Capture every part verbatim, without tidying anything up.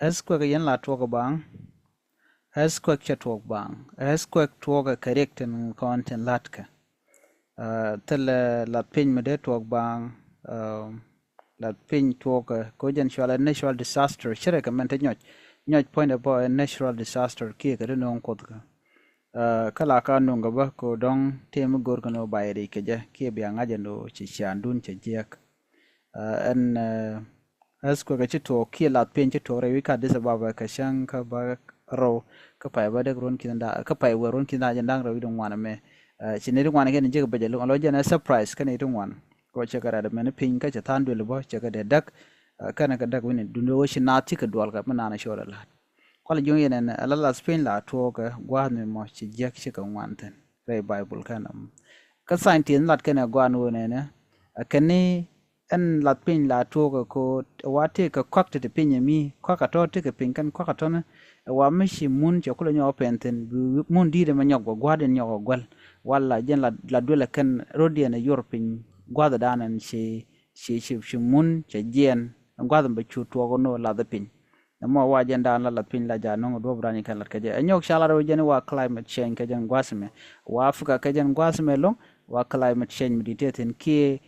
Earthquake yɛn la tuɔɔk baŋ. Earthquake cɛ tuɔɔk baŋ. Earthquake tuɔɔk kɛ riɛk tin kɔn tin latkɛ. Thilɛ lath piny mi dee tuɔɔk baŋ. Lath piny tuɔɔk kɛ ko jɛn cual ɛ natural disaster, ci rɛ kɛ mɛn te nyɔc. Nyɔc puɔ̱nydɛ bɔ ɛ natural disaster kiɛ kɛ ti no̱o̱ŋ Kuoth kä. Kä la ka nuŋ kɛ bä ko dɔ̱ŋ tëë mi go̱o̱r kɛ ni wä ba yɛ ric kɛ jɛ kiɛ bia ŋa̱c ɛn ɣöö ci ciaandun cɛ jiɛk. Ɛn earthquake ci tuɔɔk kiɛ lath piny ci tuɔɔk rɛy wi̱i̱ ka Addis Ababa kɛ cäŋ kä bä rɛw kä pay bä dek ruɔ̱n ki̱n da̱ŋ kä pay wä ruɔ̱n ki̱n da̱ŋ jɛn da̱ŋ rɛw wi̱i̱ ti ŋuan ɛmɛ. Ci nɛy ti ŋuan kɛn jɛ kɛ bɛ jɛ lo̱ŋ, lɔ jɛn ɛ surprise kä nɛy ti ŋuan. Kɔ cɛ kɛ rat mɛn piny kä cɛ tha̱a̱ŋ duël bä cɛ kɛ dee däk. Kɛn kɛ däk wi̱ni duundɛ wä ci naath ci kɛ duɔl kɛ mi naan cɔɔl ɛ la̱t. Kual juŋ yɛn ɛn ala lath piny la tuɔɔkɛ gua̱a̱th mi mɔ ci jiäk ci kɛ ŋuan thi̱n rɛy Baibul kɛn ɛmɔ. Kä scientist lat kɛn ɛ gua̱a̱n wä nɛnɛ ɛ kɛn ni ɛn lath piny la tuɔɔkɛ ko wa tëëkɛ kɔak ti ti piny ɛmi, kɔak atɔ tëëkɛ piny kɛn kɔak atɔni. Ɛ wa mi ci mun cɛ kulɛ nyɔk ɛ pɛn thi̱n bi mun di̱i̱t ɛmɛ nyɔk bä gua̱a̱th in nyɔk ɛ guäl. Wala jɛn la duelɛ kɛn rot yɛn ɛ yor piny gua̱a̱thdan ɛn ci ci ci ci mun cɛ jiɛɛn. Gua̱th in bɛ cu tuɔɔk ni wä lath piny. Nɛ mɔ wa jɛn daan la lath piny la ja no̱ŋ duɔ̱p rani kɛ lat kɛ jɛ ɛ nyɔk ca lat wä jɛn wa climate change kɛ jɛn gua̱th mɛ. Wa Africa kɛ jɛn gua̱th mɛ lo̱ŋ wa climate change mi di tëë thi̱n kiɛ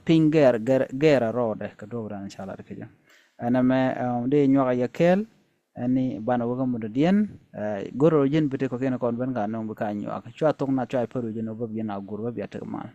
piny gɛɛr gɛɛr a rɔɔdɛ kɛ duɔ̱p rani ca lat kɛ jɛ. Ɛn ɛmɛ dee nyuak a yɛ kɛɛl. Ɛn ni banɛ wä kä mudɔ diɛn. Go̱r rɔ jɛn bi tëë kɔkiɛn kɔn ben ka no̱ŋ bi ka nyuak cua thok na cua pär wä jɛn wä bä bi jɛn a gur bä bi a tek mal.